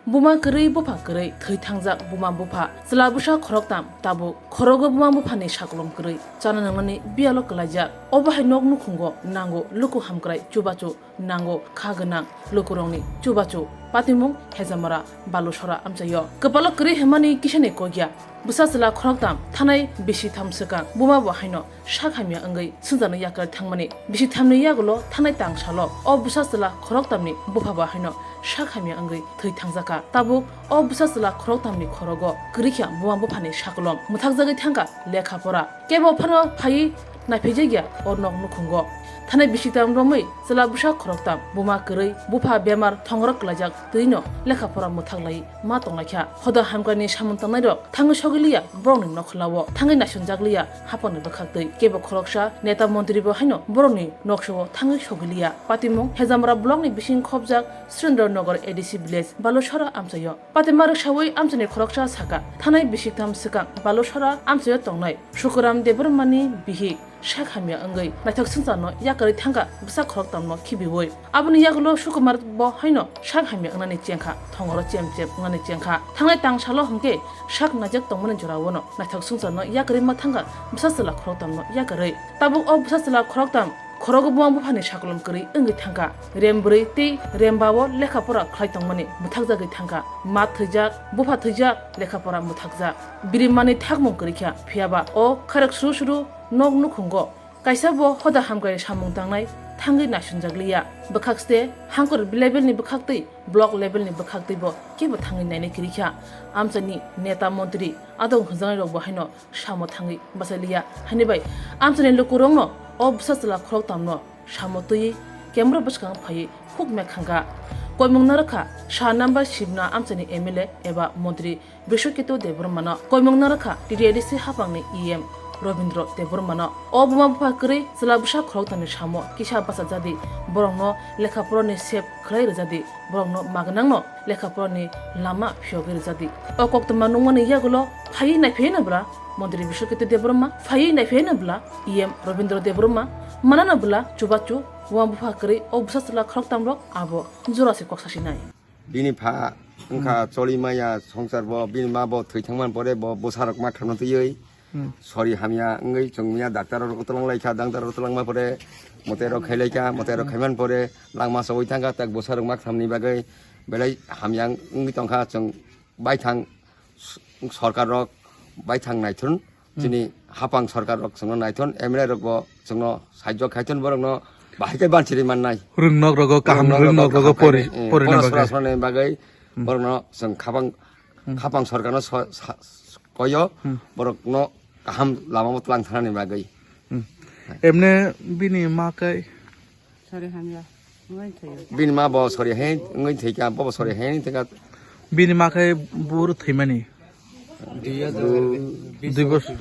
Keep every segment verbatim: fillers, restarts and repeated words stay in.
Buma kwrwi, bupha kwrwi, thwi thangjak buma bupha, chwla bwsa khoroktam, tabuk khorogo buma buphani sakolom kwrwi, chana nangnani biyalo kwlaijak. Obo hai nok nukhungo nango luku hamkrai chubachu, nango kha gwnang lukurokni chubachu. Patimung Hejamara Balusora amchaio. Kwpalo kwrwi hwnmani kisani kokya. Bwsa chwla khoroktam thanai bisi tham swkang buma bo haino sak hamya wngwi swngcharno yakarwi thangmani. Bisi thamni yagulo thanai tang salo o bwsa chwla khoroktamni bupha bo haino sak hamya wngwi thwi thangjakha. Tabuk o bwsa chwla khoroktamni khorogo kwrwikha buma buphani sakolom, mwthakjagwi thangkha lekha pora. Kebo phano phaiwi naiphaijak ya o nok nukhungo. Thanai bisiktam romwi chwla bwsa khoroktam, buma kwrwi, bupha bemar thongrok kwlaijak, twino lekha pora mwthak lai ma tonglaikha. Hoda hamkrai ni samung tangnai rok thangwi sogwi liya borokni nokhlao, thangwi naisongjak liya hapangni bwkhaktwi. Kebo khoroksa neta montri bo haino borokni noksao thangwi sogwi liya. Patimung Hejamara block ni bising khopjak Surendra Nagar A D C village Balusora amchaio. Patima rwksawi amchaini khoroksa saka, thanai bisiktham swkang Balusora amchaio tongnai Sukuram Debbarmani bihik sak hamya wngwi naithok swngcharno yakarwi thangkha bwsa khoroktamno khibiwi. Aboni yagulo Sukumar bo haino sak hamya wngnani chengkha, thongoro chem chem wngnani chengkha. Thangnai tang salo hwnkhe sak naijak tongmani joraono naithok swngcharno yakarwi ma thangkha bwsa chwla khoroktamno yakarwi. Tabuk o bwsa chwla khoroktam khorogo buma buphani sakolom kwrwi wngwi thangkha. Rem bwrwi tei rem ba o lekha pora khlai tongmani mwthakjagwi thangkha. Ma thwijak, bupha thwijak, lekha pora mwthakjak. Birimani thakmung kwrwikha, phiyaba o kharek suru suru nok nukhungo kaisa bo hoda hamkrai samung tangnai thangwi naisongjak liya. Bwkhakste hangkor level ni bwkhaktwi, block level ni bwkhaktwi bo kebo thangwi nainai kwrwikha. Amchaini neta montri adong hwnjaknai rok bo haino samo thangwi bachai liya. Haini bai amchaini lukurokno o bwsa chwla khoroktamno samo twiwi camera bwskang phaiwi huk mekhangkha. Koimung narwkha sa number sibna amchaini M L A eba montri Brishoketu Debbarmano, koimung narwkha T T A D C hapangni E M Robindra Debbarmano. O buma bupha kwrwi chwla bwsa khoroktamni samo kisa bachajadi, borokno lekha porani sep khlai rwjadi, borokno magnangno lekha porani lama phiyogwi rwjadi. O koktwma nungmani yagulo phaiwi naiphaiwi no bwla Montri Bishwaketu Debbarma, phaiwi naiphaiwi no bwla E M Robindra Debbarma, manano bwla chubachu, buma bupha kwrwi o bwsa chwla khoroktamrok abo jora se kok sasinai. Bini pha wngkha choli maya songsar bo, bini ma bo thwi thangmani pore bo bwsarok ma khamna twiwi Hmm. sori hamya wngwi chwng maya doctor rok twlang laikha, doctor rok twlangma pore mote rok khai laikha, mote rok Hmm. khaimani pore langma chawui thangkha, tak bwsarok ma khamni bagwi belai hamya wngwi tongkha chwng. Baithang s-, sorkar rok baithang naithun, Hmm. chini hapang sorkar rok chwngno naithun, M L A rok bo chwngno sahajyo khaithun, borokno bahai khe banchiri mannai. Rwngnok rogo kaham, Rwngnok rogo rwngnok rogo kaham pori, khainai, eh, pori na pono bagwi. Sora sorani bagwi Hmm. borokno chwng khapang, Hmm. khapang sorkarno so-, sa-, koyo, Hmm. borokno kaham lama o twlang thanani bagwi. Hmm. Emne bini ma kai Sori hamya. Wngwi thwiyo. Bini ma bo sori hai wngwi thwikha, bo bo sori hai wngwi thwikha. Bini ma khai buru thwimani. Dui hajar Dui bosor.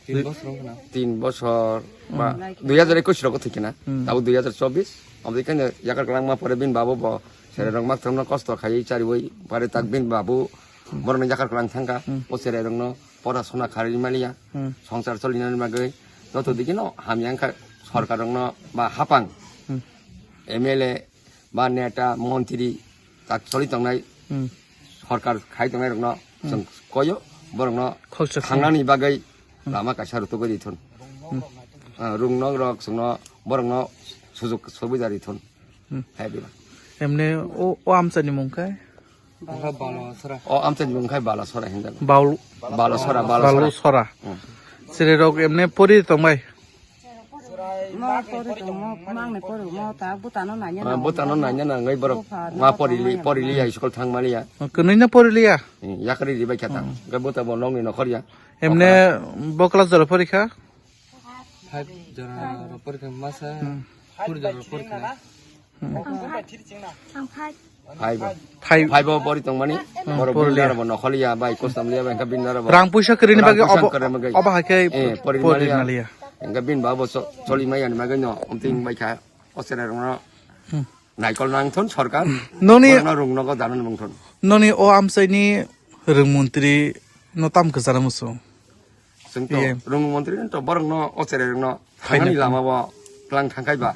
Tin bosor wngkha na. Tin bosor ba Hmm. dui hajar ekush rogo thwikha na. Hmm. Tabuk dui hajar chobbish. Aboni kanya yakar kwlangma pore bini babo bo sere rok mak thangno kosto khaiwi chariwi pare tak bini babu Hmm. borokno yakar kwlang thangkha. Hmm. O sere rokno pora sona kharwi maliya, Hmm. songsar solinani bagwi joto dikeno hamya wngkha sorkarrokno ba hapang Hmm. M L A ba neta, montri tak soli tongnai Hmm. sorkar khai tongnai rokno Hmm. chwng koyo borokno Khoroksa thangnani bagwi Hmm. lama kaisa rutugwi rithun. Hmm. Ah, rwngnok rok chwngno borokno sujok subida rithun. Hmm. Hai bima. Emne o, o amchani mung khe? Wngkha Balasora. O amchani mung khai Balasora hinjak. Baul-, Balasora, Balasora. Balusora. Hmm. Sere rok emne pori tongbai? Mo pori tong, mo mangni pori, mo ta butano nanya Ah, nang. Butano nanya nang, ngai borok Bupha ma no porili, tongmani porili nang. Ya school thang maliya. Kwnwi no poriliya? Hmm, yakri ribai kha ta. Hmm. Ga buta bo nongni nokhor ya. Emne Okra. Bo class jora porikha? Five jora porikha masa, Hmm. four jora porikha. Hmm. Ang five. Five. Five. Five o pori tongmani, Hmm, borok poriliya. Bindara bo nokholiya, bai kostam liya, bai kha bindara bo. Rang puisa kwrwini Rang bagwi puisa obo, kwrwini bagwi. Obo hai khe Eh, pori pori maliya. Maliya. Engka bin babo so-, choli maya ni bagwi no, omting Hmm. bai kha, o sere rok no Hmm. naikol nang thon sorkar, Noni borok no rung nogo dana nung thon. Noni o amchai ni rwng montri no tam kwchara musu? Chwng to P M. Rung montri no to borok no o sere rok no Phaina thangani phaina. Lama bo tlang thangkhai ba.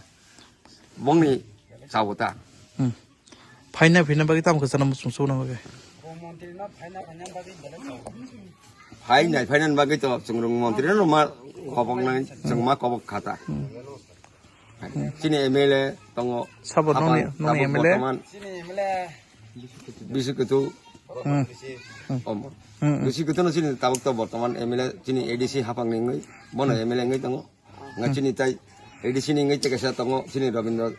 Bongni chao ta. Hmm. Phaina, phaina bagwi tamo khwchana muchung sukna bagwi. Phainai, phainani bagwi to chwng rwng montri no ma kobok nai, chwng ma kobok khata. Chini M L A tongo. Sabo Hapang nongni, nongni tabuk M L A? Bortoman bisi kutu. Hmm. Omo. Hmm, hmm. Bisi kutu no chini tabuk to bortoman M L A chini A D C Hapang ni wngwi, bono M L A wngwi tongo. Nga chini tai A D C ni wngwi tei kaisa tongo chini Rabindra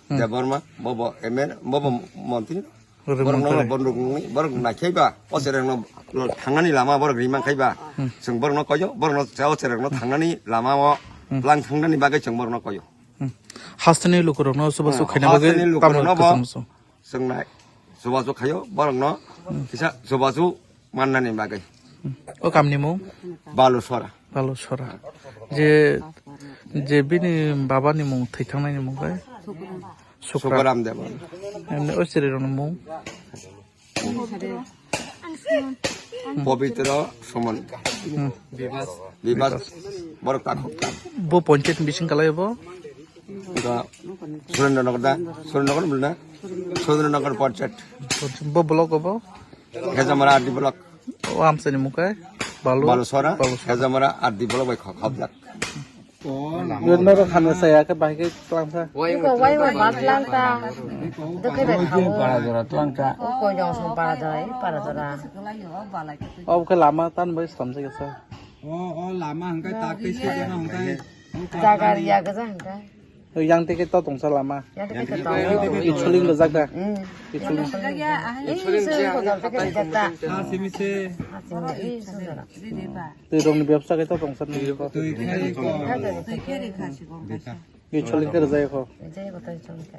Debbarma, bobo M L A, bobo montri. Borok no borok nungni, borok naikhai ba, o chereng no thangnani lama borok rimang khai ba. Chwng borok no koyo, borok no o chereng no thangnani lama o lang thangnani bagwi chwng borok no koyo. Hmm. Hasteni lukurok no subasu khaina bagwi hasteni lukurok no bo chwng nai subasu khayo, borok no kisa subasu mannani bagwi. Hmm. O kamni mung? Balusora. Balusora. Je, je bini baba ni mung, thwi thangnaini mung khe? Sukram. Sukram Debbarma. Emni o chwrwirokni mung? Pabitra Suman. Hmm. Bibas. Borok takhuk. Bo ponchayat ni bising kalai bo? Surendra Nagar da, Surendra Nagar bwlna? Surendra Nagar ponchayat. Bo block bo? Hejamara R D block. O amsani mung khe? Balu. Balusora, Balusora. Hejamara R D block bai khok khobjak. Yun no khana saya khe bahai khe tlang sa. Iko wai wai bat lang ta. Dukhe bai khao. Para jora tlang ta. Ko jong song para jora, i para jora. Obo khe lama tan bai slam se kesa. O, o lama hwnkhe tak tei se jora hwnkhe. Jaga riya gaja hwnkhe. Yang teke to tongsa lama. Yang teke to tong. Ichuling le jaga. Hmm. Ichuling. Ichuling se hotel teke jaga. Ha simi se. Ha simi, i sujara. Twi rong ni bebsa khe to tongsa ni. Twi khe ko. Twi khe ri kha si ko. Ichuling khe rwjak kho. Jai ko tai chong.